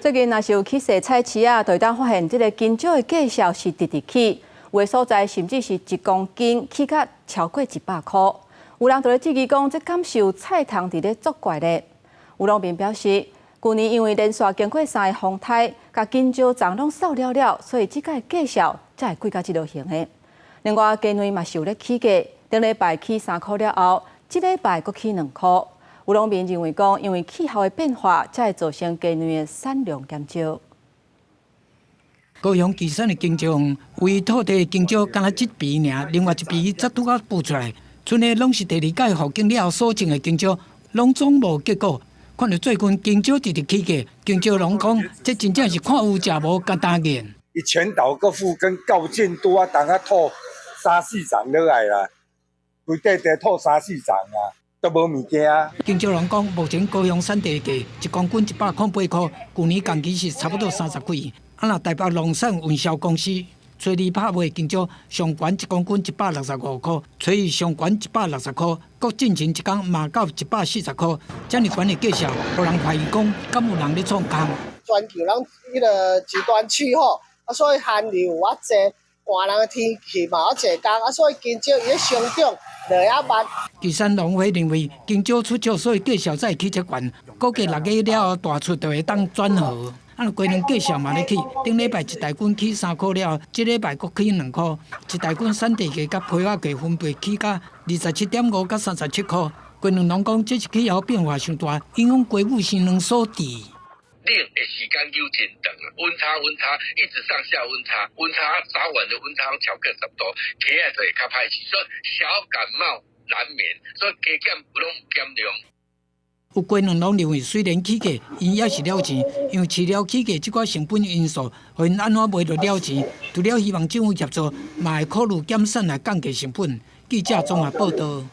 最近若是有去踅菜市仔，就會當發現這个香蕉的價數是直直起，有的所在甚至是1公斤起價超過100箍。有人就咧質疑講，這敢是有菜蟲佇咧作怪咧？有農民表示，舊年因為連續經過三个風颱，共香蕉叢攏掃了了，所以這擺價數才會貴甲這落形的。另外，雞卵嘛是有咧起價，頂禮拜起3箍了後，這禮拜閣起2箍。有農民認為講，因為氣候的變化，才會造成雞卵的產量減少。高雄旗山的香蕉園，為土地的香蕉干焦這爿爾，另外一爿才拄仔孵出來。賰的攏是第二屆復耕了後所種的香蕉，攏總無結果。看著最近香蕉直直起價，香蕉農講，這真正是看有食無簡單見。伊全島閣復耕到進度啊，當啊吐三四層落來啦，規塊地吐三四層啊，都無物件。香蕉農講，目前高雄產地價1公斤108箍，舊年同期是差不多30幾。啊，若台北農產運銷公司揣你拍賣香蕉，上懸1公斤165箍，揣伊上懸160箍，閣進前一工嘛到140箍，遮爾懸的價數，予人懷疑講，敢有人咧創空？全球攏彼个極端氣候，啊，所以寒流有較濟，寒冷的天氣嘛較濟工，啊，所以香蕉伊咧生長就會較慢。旗山農會認為香蕉出少，所以價數才會起遮懸，估計6月了後大出就會當轉好。啊，雞卵價數嘛咧起，頂禮拜一大斤起3箍了後，這禮拜閣起2箍。一大斤產地價佮批發價分別起價27.5佮37箍。雞卵農講，這是氣候變化傷大，影響雞母生卵所致。冷的時間又真長，溫差溫差一直上下溫差，溫差早晚的溫差超過10度，起來就會較歹勢，所以小感冒難免，所以加減攏有減量。有雞卵農認為，雖然起價，𪜶也是了錢，因為飼料起價這寡成本因素，予𪜶按怎賣都了錢。除了希望政府協助，嘛會考慮減產來降低成本。記者綜合報導。